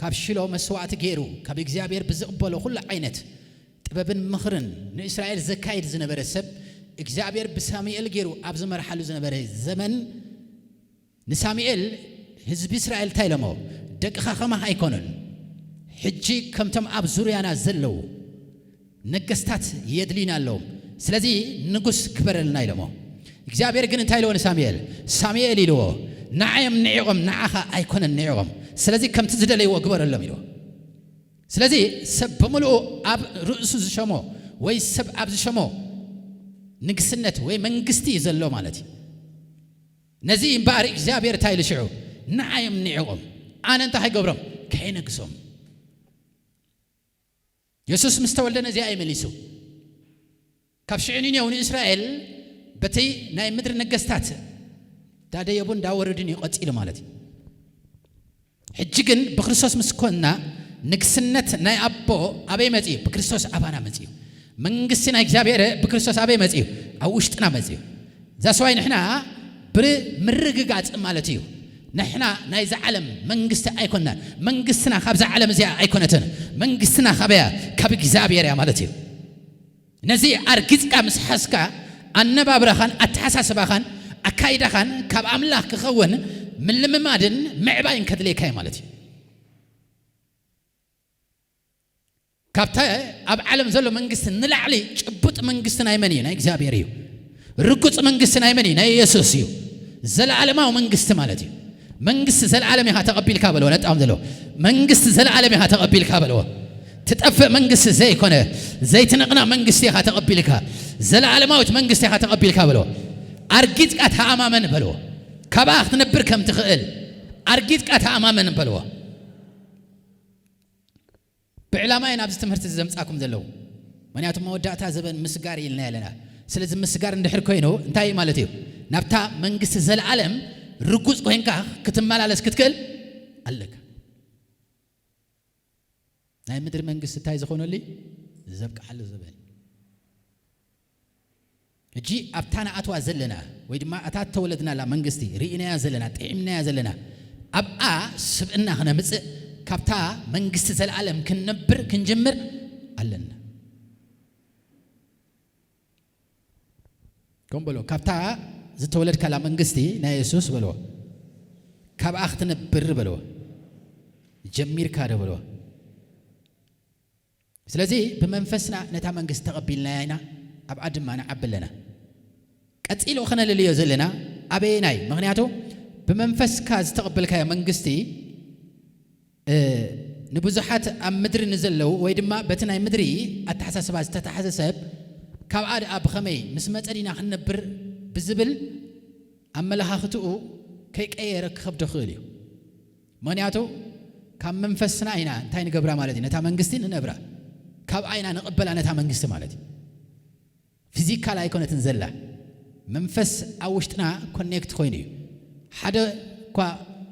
ካብ ሽሎ መስዋዕቲ ገይሩ ካብ እግዚኣብሔር ብዝቕበሎ ኩሉ ዓይነት ጥበብን ምኽርን ንእስራኤል ዘካይድ ዝነበረ ሰብ እግዚኣብሔር ብሳሙኤል ገይሩ ኣብ ዝመርሓሉ ዝነበረ ዘመን ንሳሙኤል ህዝቢ እስራኤል እንታይ ኢሎሞ? ደቅኻ ከማኻ ኣይኮኑን። ሕጂ ከምቶም ኣብ ዙርያና ዘለዉ ነገስታት የድልዩና ኣለዉ። ስለዚ ንጉስ ግበረልና ኢሎሞ። እግዚኣብሔር ግን እንታይ ኢልዎ ንሳሙኤል? ሳሙኤል ኢልዎ፣ ንዓዮም ንዒቖም ንዓኻ ኣይኮነን ንዒቖም። ስለዚ ከምቲ ዝደለይዎ ግበረሎም ኢልዎ። ስለዚ ሰብ ብምልኡ ኣብ ርእሱ ዝሸሞ ወይ ሰብ ኣብ ዝሸሞ ንግስነት ወይ መንግስቲ እዩ ዘሎ ማለት እዩ። ነዚ እምበኣር እግዚኣብሔር እንታይ ኢሉ ሽዑ ንዓዮም ንዒቖም ኣነ እንታይ ከይገብሮም ከይነግሶም። የሱስ ምስ ተወልደ ነዚኣ እዩ መሊሱ። ካብ ሽዑ ንኔው ንእስራኤል በቲ ናይ ምድሪ ነገስታት እንዳደየቡ እንዳወረዱን እዩ ቀጺሉ ማለት እዩ። ሕጂ ግን ብክርስቶስ ምስ ኮንና ንግስነት ናይ ኣቦ ኣበይ መጺኡ? ብክርስቶስ ኣባና መጺኡ። መንግስቲ ናይ እግዚኣብሔር ብክርስቶስ ኣበይ መጺኡ? ኣብ ውሽጥና መጺኡ። ዛስዋይ ንሕና ብምርግጋጽ ማለት እዩ። ንሕና ናይዛ ዓለም መንግስቲ ኣይኮንናን። መንግስትና ካብዛ ዓለም እዚኣ ኣይኮነትን። መንግስትና ካበያ? ካብ እግዚኣብሔር እያ ማለት እዩ። ነዚ ኣርጊጽካ ምስ ሓዝካ፣ ኣነባብራኻን ኣተሓሳስባኻን ኣካይዳኻን ካብ ኣምላኽ ክኸውን ምልምማድን ምዕባይን ከድልየካ እዩ ማለት እዩ። ካብታ ኣብ ዓለም ዘሎ መንግስቲ ንላዕሊ ጭቡጥ መንግስቲ ናይ መን እዩ? ናይ እግዚኣብሔር እዩ። ርጉጽ መንግስቲ ናይ መን እዩ? ናይ ኢየሱስ እዩ። ዘለዓለማዊ መንግስቲ ማለት እዩ። መንግስቲ ዘለዓለም ኢኻ ተቐቢልካ በልዎ። ነጣም ዘለዎ መንግስቲ ዘለዓለም ኢኻ ተቐቢልካ በልዎ። ትጠፍእ መንግስቲ ዘይኮነ፣ ዘይትንቕና መንግስቲ ኢኻ ተቐቢልካ። ዘለዓለማዊት መንግስቲ ኢኻ ተቐቢልካ በልዎ። ኣርጊጽካ ተኣማመን በልዎ። ካብኣ ክትነብር ከም ትኽእል ኣርጊጽካ ተኣማመን በልዎ። ብዕላማ እየ ናብዚ ትምህርቲ እዚ ዘምጻኩም ዘለዉ። ምኽንያቱ መወዳእታ ዘበን ምስጋር ኢልና ኣለና። ስለዚ ምስጋር እንድሕር ኮይኑ እንታይ ማለት እዩ? ናብታ መንግስቲ ዘለዓለም ርጉጽ ኮይንካ ክትመላለስ ክትክእል ኣለካ። ናይ ምድሪ መንግስቲ እንታይ ዝኾነሉ? ዘብቅዓሉ ዘበን። ሕጂ ኣብታ ንኣትዋ ዘለና ወይ ድማ እታ እተወለድናላ መንግስቲ ርኢናያ ዘለና፣ ጥዒምናያ ዘለና፣ ኣብኣ ስብእና ክነምጽእ፣ ካብታ መንግስቲ ዘለዓለም ክንነብር ክንጅምር ኣለና። ከም በሎ፣ ካብታ ዝተወለድካላ መንግስቲ ናይ የሱስ በልዎ፣ ካብኣ ክትነብር በልዎ፣ ጀሚርካ ዶ በልዎ። ስለዚ ብመንፈስና ነታ መንግስቲ ተቐቢልናያ ኢና፣ ኣብኣ ድማ ንዓቢ ኣለና። ቀጺሉ ክነልልዮ ዘለና ኣበየናይ? ምኽንያቱ ብመንፈስካ ዝተቐበልካዮ መንግስቲ፣ እ፣ ንብዙሓት ኣብ ምድሪ ንዘለዉ ወይ ድማ በቲ ናይ ምድሪ ኣተሓሳስባ ዝተታሕዘ ሰብ፣ ካብኣ ደኣ ብኸመይ ምስ መጸ ዲና ክንነብር ብዝብል ኣመለኻኽትኡ ከይቀየረ ክኸብዶ ክእል እዩ። ምኽንያቱ ካብ መንፈስና ኢና እንታይ ንገብራ ማለት እዩ? ነታ መንግስቲ ንነብራ። ካብኣ ኢና ንቕበላ ነታ መንግስቲ ማለት እዩ። ፊዚካል ኣይኮነትን ዘላ። መንፈስ ኣብ ውሽጥና ኮኔክት ኮይኑ እዩ። ሓደ እኳ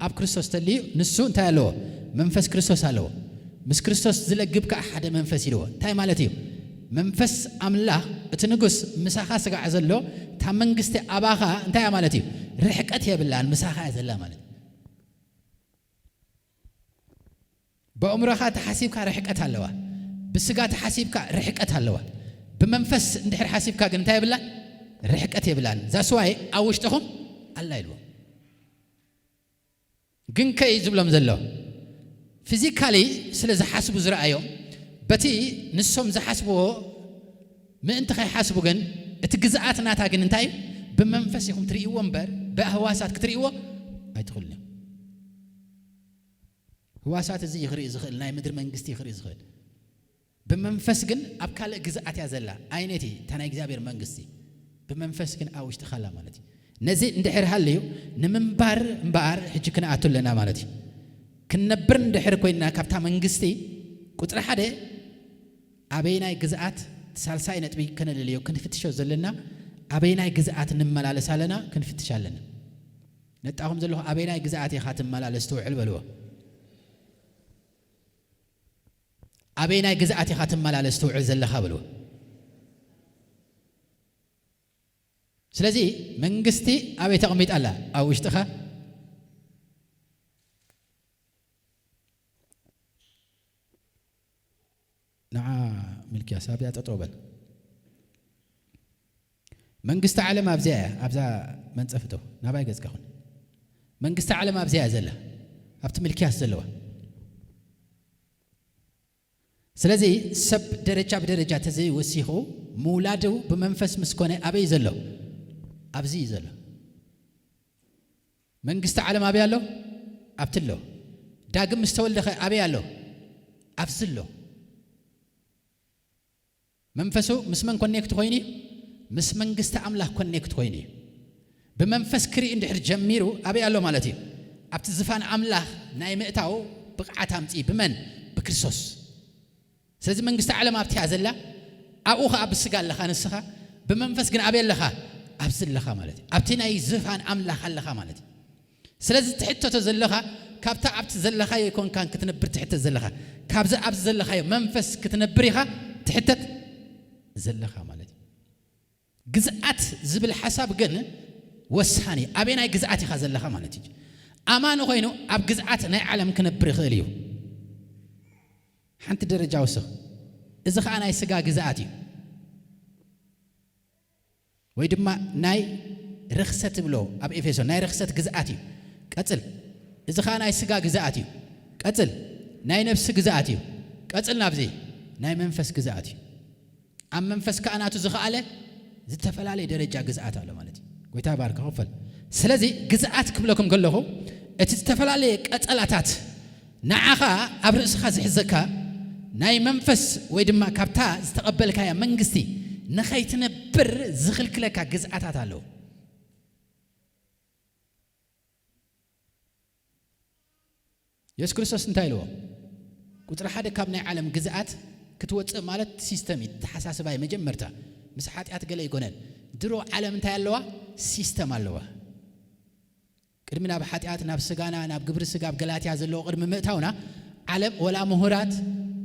ኣብ ክርስቶስ ተልዩ፣ ንሱ እንታይ ኣለዎ? መንፈስ ክርስቶስ ኣለዎ። ምስ ክርስቶስ ዝለግብ ከኣ ሓደ መንፈስ ኢልዎ። እንታይ ማለት እዩ? መንፈስ ኣምላኽ፣ እቲ ንጉስ ምሳኻ ስጋዕ ዘሎ፣ እታ መንግስቲ ኣባኻ እንታይ እያ ማለት እዩ? ርሕቀት የብላን፣ ምሳኻ እያ ዘላ ማለት እዩ። ብኣእምሮኻ ተሓሲብካ ርሕቀት ኣለዋ። ብስጋ ተሓሲብካ ርሕቀት ኣለዋ። ብመንፈስ እንድሕር ሓሲብካ ግን እንታይ የብላን? ርሕቀት የብላን። ዛስዋይ ኣብ ውሽጥኹም ኣላ ኢልዎም። ግን ከይ ዝብሎም ዘሎ፣ ፊዚካሊ ስለ ዝሓስቡ ዝረኣዮም፣ በቲ ንሶም ዝሓስብዎ ምእንቲ ከይሓስቡ ግን፣ እቲ ግዝኣት ናታ ግን እንታይ እዩ? ብመንፈስ ኢኹም ትርእይዎ እምበር፣ ብኣህዋሳት ክትርእይዎ ኣይትኽእሉን እዮም። ህዋሳት እዚ እዩ ክርኢ ዝኽእል፣ ናይ ምድሪ መንግስቲ እዩ ክርኢ ዝኽእል። ብመንፈስ ግን ኣብ ካልእ ግዝኣት እያ ዘላ። ኣይነቲ እታ ናይ እግዚኣብሔር መንግስቲ ብመንፈስ ግን ኣብ ውሽጥኻ ኣላ ማለት እዩ። ነዚ እንድሕር ሃልዩ ንምንባር እምበኣር ሕጂ ክንኣቱ ኣለና ማለት እዩ። ክንነብር እንድሕር ኮይንና ካብታ መንግስቲ ቁጽሪ ሓደ ኣበይናይ ግዝኣት፣ ሳልሳይ ነጥቢ ከነልልዮ ክንፍትሾ ዘለና፣ ኣበይናይ ግዝኣት ንመላለስ ኣለና ክንፍትሽ ኣለና። ነጣኹም ዘለኹ ኣበይናይ ግዝኣት ኢኻ ትመላለስ ትውዕል በልዎ። ኣበይ ናይ ግዝኣት ኢኻ ትመላለስ ትውዕል ዘለኻ በልዎ። ስለዚ መንግስቲ ኣበይ ተቐሚጣ ኣላ? ኣብ ውሽጥኻ። ንዓ ሚልክያስ ኣብያ ጠጠው በል። መንግስቲ ዓለም ኣብዚኣ እያ፣ ኣብዛ መንጸፍ እቶ ናባይ ገጽካ ኹን። መንግስቲ ዓለም ኣብዚኣ እያ ዘላ፣ ኣብቲ ሚልክያስ ዘለዋ። ስለዚ ሰብ ደረጃ ብደረጃ ተዘይወሲኹ ምውላዱ ብመንፈስ ምስ ኮነ ኣበይ ዘሎ? ኣብዚ እዩ ዘሎ። መንግስቲ ዓለም ኣበይ ኣሎ? ኣብቲ ኣሎ። ዳግም ምስ ተወልደኸ ኣበይ ኣሎ? ኣብዚ ኣሎ። መንፈሱ ምስ መን ኮኔክት ኮይኑ እዩ? ምስ መንግስቲ ኣምላኽ ኮኔክት ኮይኑ እዩ። ብመንፈስ ክርኢ እንድሕር ጀሚሩ ኣበይ ኣሎ ማለት እዩ? ኣብቲ ዝፋን ኣምላኽ ናይ ምእታው ብቕዓት ኣምጽኢ። ብመን? ብክርስቶስ። ስለዚ መንግስቲ ዓለም ኣብቲ እያ ዘላ፣ ኣብኡ ኸኣ ብስጋ ኣለኻ ንስኻ፣ ብመንፈስ ግን ኣበይ ኣለኻ? ኣብዚ ኣለኻ ማለት እዩ። ኣብቲ ናይ ዝፋን ኣምላኽ ኣለኻ ማለት እዩ። ስለዚ ትሕተቶ ዘለኻ፣ ካብታ ኣብቲ ዘለኻዮ ኣይኮንካን ክትነብር ትሕተት ዘለኻ። ካብዚ ኣብዚ ዘለኻዮ መንፈስ ክትነብር ኢኻ ትሕተት ዘለኻ ማለት እዩ። ግዝኣት ዝብል ሓሳብ ግን ወሳኒ ኣበየናይ ግዝኣት ኢኻ ዘለኻ ማለት እዩ። ኣማኒ ኮይኑ ኣብ ግዝኣት ናይ ዓለም ክነብር ይኽእል እዩ። ሓንቲ ደረጃ ወስኽ። እዚ ኸኣ ናይ ስጋ ግዝኣት እዩ። ወይ ድማ ናይ ርኽሰት ብሎ ኣብ ኤፌሶን ናይ ርኽሰት ግዝኣት እዩ። ቀጽል። እዚ ኸኣ ናይ ስጋ ግዝኣት እዩ። ቀጽል። ናይ ነፍሲ ግዝኣት እዩ። ቀጽል ናብዚ ናይ መንፈስ ግዝኣት እዩ። ኣብ መንፈስ ከኣ ናቱ ዝኸኣለ ዝተፈላለየ ደረጃ ግዝኣት ኣሎ ማለት እዩ። ጎይታ ይባርካ ክፈል። ስለዚ ግዝኣት ክብለኩም ከለኹ እቲ ዝተፈላለየ ቀጸላታት ንዓኻ ኣብ ርእስኻ ዝሕዘካ ናይ መንፈስ ወይ ድማ ካብታ ዝተቐበልካያ መንግስቲ ንኸይትነብር ዝኽልክለካ ግዝኣታት ኣለዉ። የሱስ ክርስቶስ እንታይ ኢልዎ? ቁጽሪ ሓደ ካብ ናይ ዓለም ግዝኣት ክትወጽእ ማለት ሲስተም እዩ፣ ተሓሳስባ እዩ። መጀመርታ ምስ ሓጢኣት ገለ ኣይኮነን። ድሮ ዓለም እንታይ ኣለዋ? ሲስተም ኣለዋ። ቅድሚ ናብ ሓጢኣት፣ ናብ ስጋና፣ ናብ ግብሪ ስጋ ኣብ ገላትያ ዘለዎ ቅድሚ ምእታውና ዓለም ወላ ምሁራት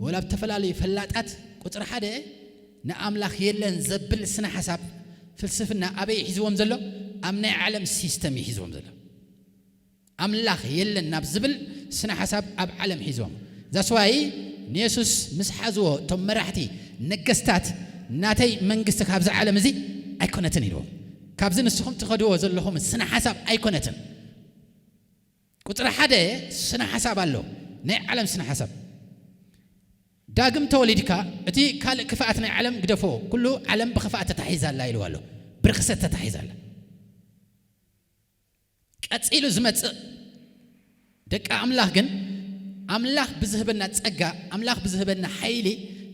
ወላ ዝተፈላለዩ ፈላጣት ቁጽሪ ሓደ ንኣምላኽ የለን ዘብል ስነ ሓሳብ ፍልስፍና ኣበይ ሒዝዎም ዘሎ? ኣብ ናይ ዓለም ሲስተም እዩ ሒዝዎም ዘሎ። ኣምላኽ የለን ናብ ዝብል ስነ ሓሳብ ኣብ ዓለም ሒዝዎም። ዛስዋይ ንየሱስ ምስ ሓዝዎ እቶም መራሕቲ ነገስታት ናተይ መንግስቲ ካብዚ ዓለም እዚ ኣይኮነትን ኢልዎም። ካብዚ ንስኹም ትኸድዎ ዘለኹም ስነ ሓሳብ ኣይኮነትን። ቁጽሪ ሓደ ስነ ሓሳብ ኣሎ፣ ናይ ዓለም ስነ ሓሳብ። ዳግም ተወሊድካ እቲ ካልእ ክፍኣት ናይ ዓለም ግደፎ፣ ኩሉ ዓለም ብኽፍኣት ተታሒዛ ኣላ ኢልዋ ኣሎ፣ ብርኽሰት ተታሒዛ ኣላ። ቀጺሉ ዝመጽእ ደቂ ኣምላኽ ግን ኣምላኽ ብዝህበና ጸጋ፣ ኣምላኽ ብዝህበና ሓይሊ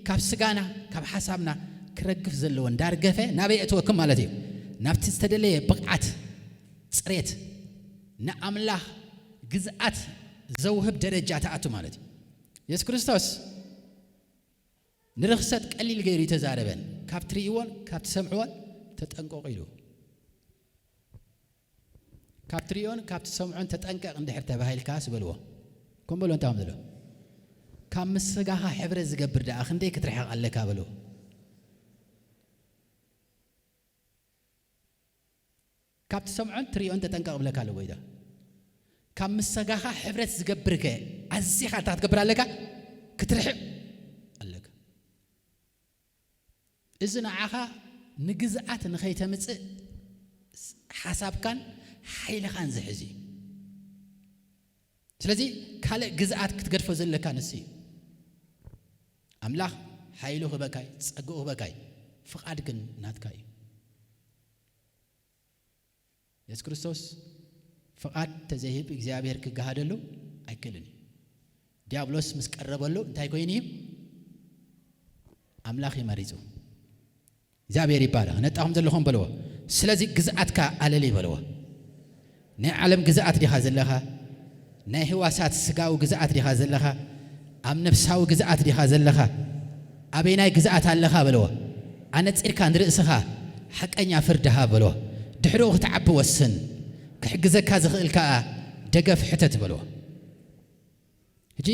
ካብ ስጋና ካብ ሓሳብና ክረግፍ ዘለዎ እንዳርገፈ ናበይ የእትወኩም ማለት እዩ? ናብቲ ዝተደለየ ብቕዓት፣ ጽሬት፣ ንኣምላኽ ግዝኣት ዘውህብ ደረጃ ትኣቱ ማለት እዩ። የሱስ ክርስቶስ ንርኽሰት ቀሊል ገይሩ ይተዛረበን ካብ ትርእይዎን ካብ ትሰምዕዎን ተጠንቀቑ ኢሉ። ካብ ትርእዮን ካብ ትሰምዖን ተጠንቀቕ እንድሕር ተባሂልካስ በልዎ። ከም በሎ እንታይ ከም ዘሎ ካብ ምስ ስጋኻ ሕብረት ዝገብር ደኣ ክንደይ ክትርሕቕ ኣለካ በልዎ። ካብ ትሰምዖን ትርእዮን ተጠንቀቕ ብለካ ኣሎ ጎይታ። ካብ ምስ ስጋኻ ሕብረት ዝገብርከ ኣዚኻ እንታይ ክትገብር ኣለካ? ክትርሕቕ ኣለካ። እዚ ንዓኻ ንግዝኣት ንኸይተምጽእ ሓሳብካን ሓይልኻን ዝሕዝ እዩ። ስለዚ ካልእ ግዝኣት ክትገድፎ ዘለካ ንሱ እዩ። ኣምላኽ ሓይሉ ክህበካይ ጸግኡ ክህበካይ ፍቓድ ግን ናትካ እዩ። የሱስ ክርስቶስ ፍቓድ ተዘይህብ እግዚኣብሔር ክገሃደሉ ኣይክእልን እዩ። ዲያብሎስ ምስ ቀረበሉ እንታይ ኮይኑ እዩ? ኣምላኽ እዩ መሪጹ። እግዚኣብሔር ይባረኽ። ነጣኹም ዘለኹም በልዎ። ስለዚ ግዝኣትካ ኣለሊ በልዎ። ናይ ዓለም ግዝኣት ዲኻ ዘለኻ? ናይ ህዋሳት ስጋዊ ግዝኣት ዲኻ ዘለኻ? ኣብ ነፍሳዊ ግዝኣት ዲኻ ዘለኻ? ኣበይናይ ግዝኣት ኣለኻ በልዎ። ኣነጺርካ ንርእስኻ ሓቀኛ ፍርዲ ሃብ በልዎ። ድሕሪኡ ክትዓቢ ወስን። ክሕግዘካ ዝኽእል ከኣ ደገፍ ሕተት በልዎ። ሕጂ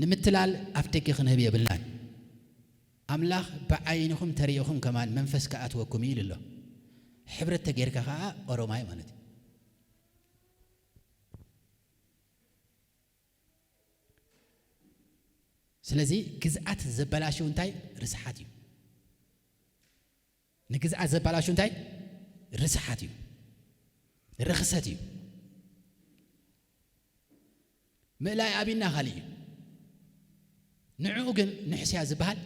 ንምትላል ኣፍ ደገ ክንህብ የብልናን። ኣምላኽ ብዓይንኹም ተሪኢኹም ከማን መንፈስ ክኣትወኩም እዩ ኢሉ ኣሎ። ሕብረት ተጌርካ ከኣ ኦሮማይ ማለት እዩ። ስለዚ ግዝኣት ዘበላሽው እንታይ? ርስሓት እዩ። ንግዝኣት ዘበላሽው እንታይ? ርስሓት እዩ። ርኽሰት እዩ። ምእላይ ኣብና ካልእ እዩ። ንዕኡ ግን ንሕስያ ዝበሃል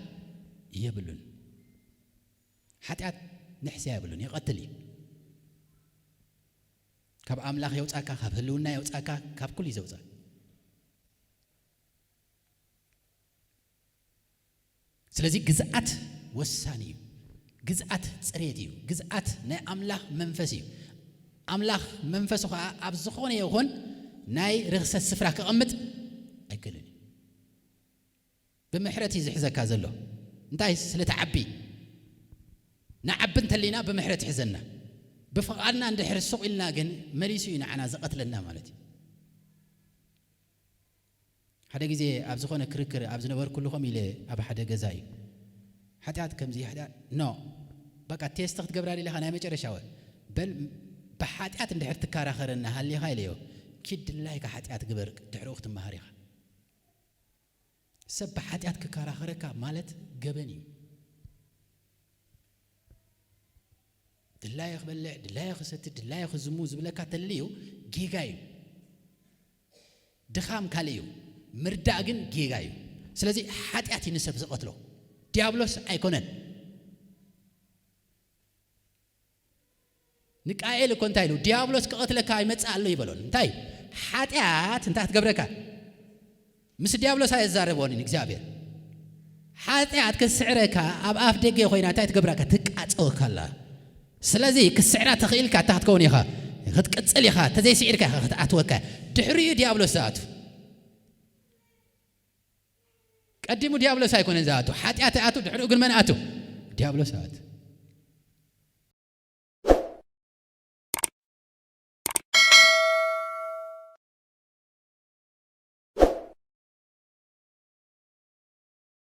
የብሉን። ሓጢኣት ንሕስያ የብሉን፣ ይቐትል እዩ። ካብ ኣምላኽ የውጻካ፣ ካብ ህልውና የውጻካ፣ ካብ ኩሉ እዩ ዘውጻ። ስለዚ ግዝኣት ወሳኒ እዩ። ግዝኣት ጽሬት እዩ። ግዝኣት ናይ ኣምላኽ መንፈስ እዩ። ኣምላኽ መንፈሱ ኸኣ ኣብ ዝኾነ ይኹን ናይ ርኽሰት ስፍራ ክቐምጥ ኣይክእልን እዩ። ብምሕረት እዩ ዝሕዘካ ዘሎ። እንታይ? ስለ ትዓቢ። ንዓቢ እንተሊና ብምሕረት ይሕዘና። ብፍቓድና እንድሕር ሱቕ ኢልና ግን መሊሱ እዩ ንዓና ዝቐትለና ማለት እዩ። ሓደ ግዜ ኣብ ዝኾነ ክርክር ኣብ ዝነበርኩሉ ከምኡ ኢለ ኣብ ሓደ ገዛ እዩ። ሓጢኣት ከምዚ ሓጢኣት፣ ኖ። በቃ ቴስት ክትገብራ ኢለኻ ናይ መጨረሻ ወ-፣ በል ብሓጢኣት እንድሕር ትከራኸረና ሃሊኻ ኢለዮ። ኪድ ድላይካ ሓጢኣት ግበር፣ ድሕሪኡ ክትመሃር ኢኻ። ሰብ ብሓጢኣት ክከራኸረካ ማለት ገበን እዩ። ድላየ ክበልዕ፣ ድላየ ክሰቲ፣ ድላየ ክዝሙ ዝብለካ ተልዩ ጌጋ እዩ። ድኻም ካልእ እዩ፣ ምርዳእ ግን ጌጋ እዩ። ስለዚ ሓጢኣት እዩ ንሰብ ዝቐትሎ፣ ዲያብሎስ ኣይኮነን። ንቃኤል እኮ እንታይ ኢሉ? ዲያብሎስ ክቐትለካ ይመጽእ ኣሎ ይበሎን። እንታይ? ሓጢኣት እንታይ ትገብረካ? ምስ ዲያብሎስ ኣየዛረቦን እግዚኣብሔር። ሓጢኣት ክትስዕረካ ኣብ ኣፍ ደገ ኮይና እንታይ ትገብረካ? ትቃጸወካ ኣላ። ስለዚ ክትስዕራ ተኽኢልካ እንታይ ክትከውን ኢኻ? ክትቅጽል ኢኻ። ተዘይስዒርካ ኢኻ ክትኣትወካ። ድሕሪኡ ዲያብሎስ ዝኣቱ። ቀዲሙ ዲያብሎስ ኣይኮነን ዝኣቱ። ሓጢኣት ኣቱ፣ ድሕሪኡ ግን መን ኣቱ? ዲያብሎስ ኣቱ።